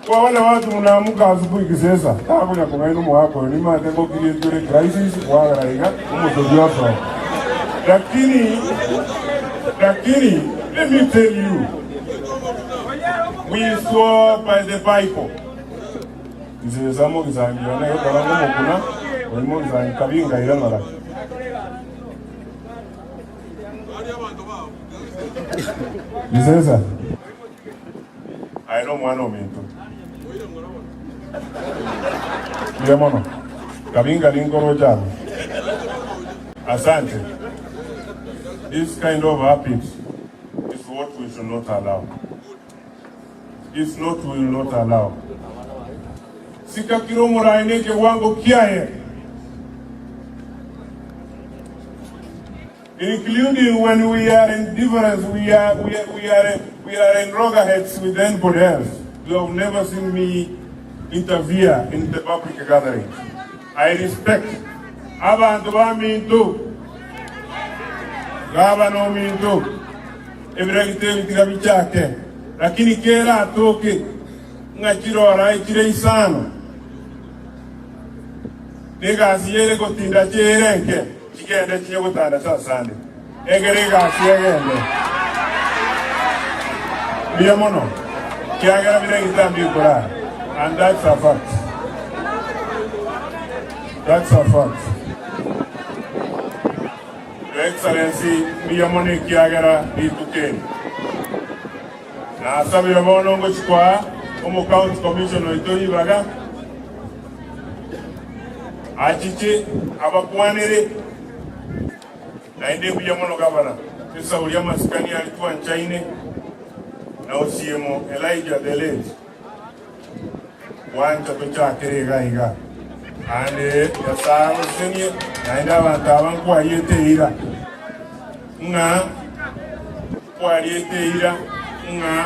Kwa wale watu mnaamuka asubuhi kisesa, takonya kong'aina omogaka oyo nimanyete ngokirietwe ore crisis kwagera iga omotobi osoe. Lakini lakini let me tell you we swore by the Bible. Gisesa mogisangi one egekora ngomokuna oyi mogisangi kabinga ira ng'ora. Gisesa. Aye nomwana ominto. Mbuya mono. Kabinga ninkoroche abwo. Asante. This kind of habit is what we should not allow. It's not we will not allow. Sikakire omorai na ekewango kiaye. Including when we are in difference, we are, we are, we are, we are in loggerheads with anybody else. You have never seen me interfere in the public gatherings. I respect abanto baminto, gavana ominto, ebiragita ebi tiga bichake, lakini kera atoke ng'a chirora echire isano negasi ere gotinda chiere enke. Chigende chinye gotanda asande, egere egasi egende buya mono, kiagera bire egetambe ekorara, and that's a fact. That's a fact. Your Excellency, mbuya mono ekiagera rituko eri nasabire bono ngochi koa omo county commissioner oito ribaga Achiche abakwanere, naende mbuya mono gavana esauri amasikani aria twanchaine na Osiemo Elijah the late gwancha tochakere iga iga ande Nyasae agosesenie naende abanto aba nkwariete eira ng'a nkwariete eira ng'a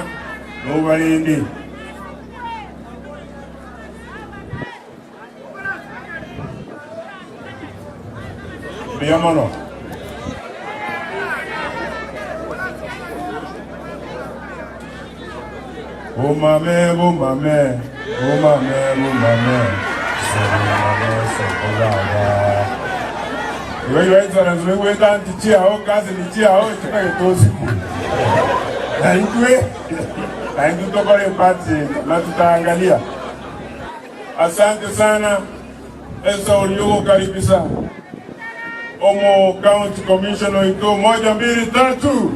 nobarende. Mbuya mono. Bomame, bomame, bomame, bomame, sobomame, sobobaba. Igo Your Excellency oigwete anti chiao, cousin chiao, chikagete osiku. Na intwe, na intwe tokore eparty yaito, na tutaangalia. Asante sana esauri yogokaribisa omo county commissioner oito moja mbili tatu.